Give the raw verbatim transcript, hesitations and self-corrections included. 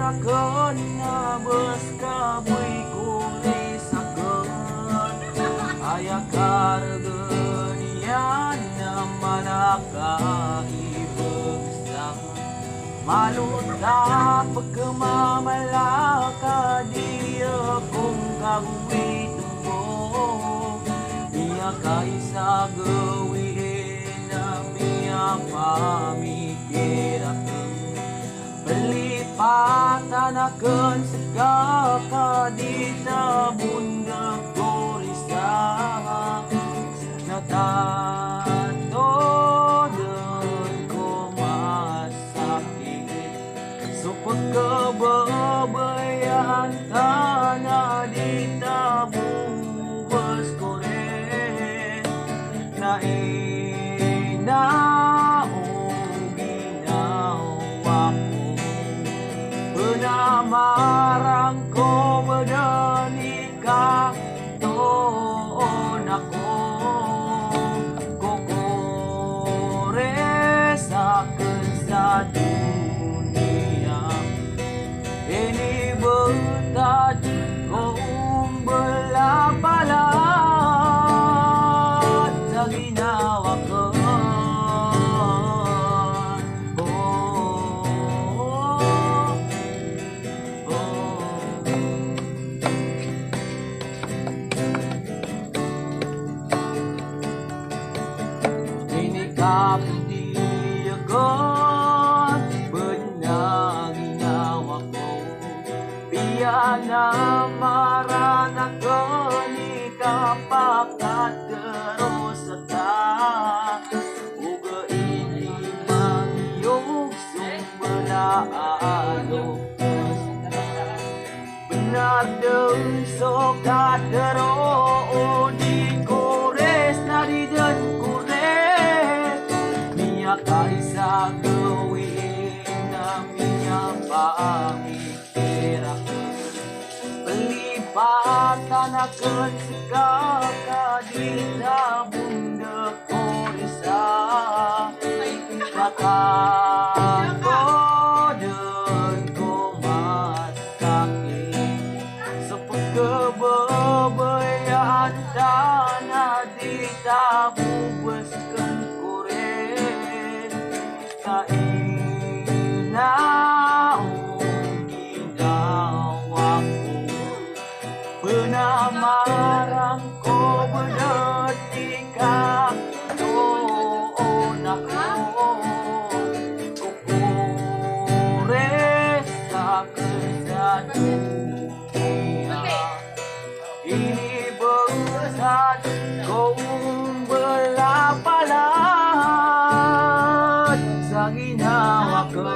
Kena bes ka boy ko risaken, aya karegen iyan a mala ka i begsa. Malo ta pekemamala ka di ko ngka boy tombo, miyakaisa gawii na miyapamikir aken. Pelipatan aken seka ka di ta bondeg ko risa, na tatoden ko masakit. So pekebabayaan ta na di ta bobes ko ren. Na ina o ginawa ko, penamarang ko beden i katoon ako ko korisaken sa doniya. Inibetad ko mbelapalad sa ginawa ko. Oh, oh. Inikapdi aken, bena ginawa ko. Piyanamaran aken i kapakatero seka. Ogaid i mangiyog so mbala a loks. Benar den so katero o di ko res na di den ko res. Miyakaisa gawii na miyapamikir aken. Pelipatan aken seka ka di ta bondeg ko risa. Tatoden ko masakit. So pekebabayaan ta na di ta bobes ken ko ren. Sa ina o ginawa ko. Penamarang ko beden i katoon ako ko korisaken sa doniya. Inibetad ko mbelapalad sa ginawa ko.